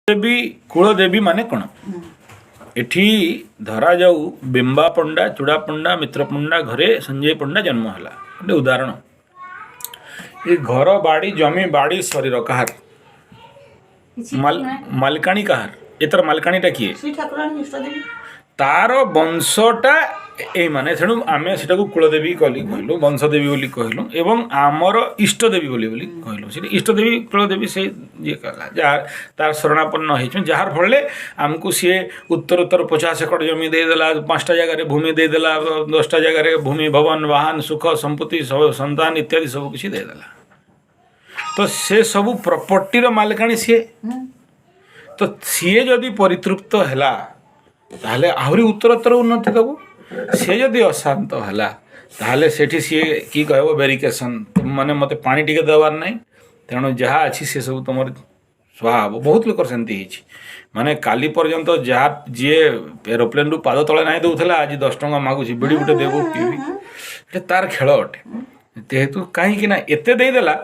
ଦେବୀ, କୁଳଦେବୀ ମାନେ କ'ଣ? ଏଠି ଧରାଯାଉ ବିମ୍ବା ପଣ୍ଡା, ଚୂଡ଼ା ପଣ୍ଡା, ମିତ୍ର ପଣ୍ଡା ଘରେ ସଞ୍ଜୟ ପଣ୍ଡା ଜନ୍ମ ହେଲା, ଗୋଟେ ଉଦାହରଣ। ଏ ଘର, ବାଡ଼ି, ଜମି, ବାଡ଼ି, ଶରୀର କାହାର? କିଛି ମାଲିକାଣୀ କାହାର? ଏ ତାର ମାଲିକାଣୀଟା କିଏ? ଶ୍ରୀ ଠାକୁରାଣୀ, ଇଷ୍ଟଦେବୀ। ତାର ବଂଶଟା ଏଇମାନେ। ତେଣୁ ଆମେ ସେଟାକୁ କୁଳଦେବୀ କହିଲୁ, ବଂଶଦେବୀ ବୋଲି କହିଲୁ ଏବଂ ଆମର ଇଷ୍ଟଦେବୀ ବୋଲି କହିଲୁ। ସେଠି ଇଷ୍ଟଦେବୀ, କୁଳଦେବୀ ସେ ଯିଏ କଲା, ଯାହା ତାର ଶରଣାପନ୍ନ ହେଇଛୁ, ଯାହାର ଫଳରେ ଆମକୁ ସିଏ ଉତ୍ତରୋତ୍ତର 50 ଏକର ଜମି ଦେଇଦେଲା, 5ଟା ଜାଗାରେ ଭୂମି ଦେଇଦେଲା, 10ଟା ଜାଗାରେ ଭୂମି, ଭବନ, ବାହନ, ସୁଖ ସମ୍ପତ୍ତି, ସନ୍ତାନ ଇତ୍ୟାଦି ସବୁ କିଛି ଦେଇଦେଲା। ତ ସେ ସବୁ ପ୍ରପର୍ଟିର ମାଲିକାଣୀ ସିଏ। ତ ସିଏ ଯଦି ପରିତୃପ୍ତ ହେଲା, ତାହେଲେ ଆହୁରି ଉତ୍ତରୋତ୍ତର ଉନ୍ନତି ଦେବ। ସେ ଯଦି ଅଶାନ୍ତ ହେଲା, ତାହେଲେ ସେଠି ସିଏ କି କହିବ, ବେରିକେସନ୍ ମାନେ ମୋତେ ପାଣି ଟିକେ ଦେବାର ନାହିଁ, ତେଣୁ ଯାହା ଅଛି ସେ ସବୁ ତୁମର ସ୍ୱାହା ହେବ। ବହୁତ ଲୋକର ସେମିତି ହେଇଛି। ମାନେ କାଲି ପର୍ଯ୍ୟନ୍ତ ଯାହା ଯିଏ ଏରୋପ୍ଲେନ୍ରୁ ପାଦ ତଳେ ନାହିଁ ଦେଉଥିଲା, ଆଜି 10 ଟଙ୍କା ମାଗୁଛି, ବିଡ଼ି ଗୋଟେ ଦେବୁ, ପିଇବି। ଏଟା ତାର ଖେଳ ଅଟେ। ଯେହେତୁ କାହିଁକି ନା ଏତେ ଦେଇଦେଲା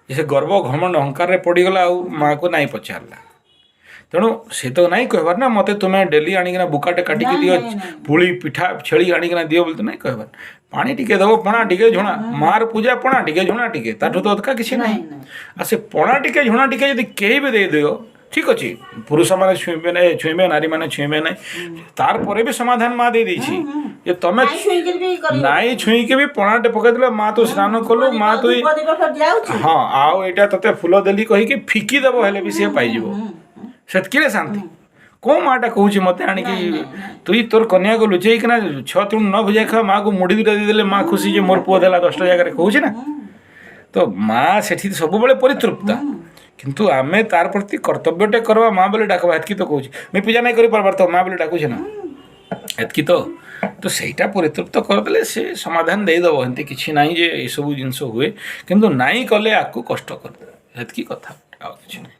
ଯେ ସେ ଗର୍ବ, ଘମଣ୍ଡ, ଅହଙ୍କାରରେ ପଡ଼ିଗଲା ଆଉ ମାଆକୁ ନାଇଁ ପଚାରିଲା। ତେଣୁ ସେ ତ ନାଇଁ କହିବାର ନା, ମୋତେ ତୁମେ ଡେଲି ଆଣିକିନା ବୁକାଟେ କାଟିକି ଦିଅ, ପୁଳି ପିଠା ଛେଳି ଆଣିକିନା ଦିଅ ବୋଲି ତ ନାଇଁ କହିବାର। ପାଣି ଟିକେ ଦେବ, ପଣା ଟିକେ ଝୁଣା, ମାର ପୂଜା ପଣା ଟିକେ ଝୁଣା ଟିକେ, ତାଠୁ ତ ଅଧିକା କିଛି ନାହିଁ। ଆଉ ସେ ପଣା ଟିକେ ଝୁଣା ଟିକେ ଯଦି କେହି ବି ଦେଇଦିଅ, ଠିକ୍ ଅଛି, ପୁରୁଷମାନେ ଛୁଇଁବେ ନାହିଁ, ଛୁଇଁବେ, ନାରୀମାନେ ଛୁଇଁବେ ନାହିଁ, ତାରପରେ ବି ସମାଧାନ ମା ଦେଇ ଦେଇଛି ଯେ ତମେ ନାଇଁ ଛୁଇଁକିରି ବି କରିବ। ନାଇଁ ଛୁଇଁକି ବି ପଣାଟେ ପକେଇଦେଲେ, ମା ତୁ ସ୍ନାନ କଲୁ, ମା ତୁ ଧୂପ ଦୀପ ଫେର ଦିଆହଉଛି। ହଁ, ଆଉ ଏଇଟା ତତେ ଫୁଲ ଦେଲି କହିକି ଫିକି ଦେବ, ହେଲେ ବି ସିଏ ପାଇଯିବ। ସେତିକିରେ ଶାନ୍ତି। କୋଉ ମାଟା କହୁଛି ମୋତେ ଆଣିକି ତୁଇ ତୋର କନ୍ୟାକୁ ଲୁଚେଇକିନା 6 ତିଣୁ ନ ଭୁଜାଇ ଖା, ମାଆକୁ ମୁଢ଼ି ଦୁଇଟା ଦେଇଦେଲେ ମା ଖୁସି ଯେ ମୋର ପୁଅ ଦେଲା 10ଟା ଜାଗାରେ, କହୁଛି ନା? ତ ମା ସେଠି ସବୁବେଳେ ପରିତୃପ୍ତା। କିନ୍ତୁ ଆମେ ତାର ପ୍ରତି କର୍ତ୍ତବ୍ୟଟେ କରବା, ମା ବୋଲି ଡାକବା, ଏତିକି ତ କହୁଛି। ମୁଇଁ ପୂଜା ନାଇଁ କରିପାରବାର ତ ମା ବୋଲି ଡାକୁଛେ ନା, ଏତିକି ତ। ତ ସେଇଟା ପରିତୃପ୍ତ କରିଦେଲେ ସେ ସମାଧାନ ଦେଇଦେବ। ଏମିତି କିଛି ନାହିଁ ଯେ ଏସବୁ ଜିନିଷ ହୁଏ, କିନ୍ତୁ ନାଇଁ କଲେ ଆକୁ କଷ୍ଟ କରିଦେବେ, ଏତିକି କଥା, ଆଉ କିଛି ନାହିଁ।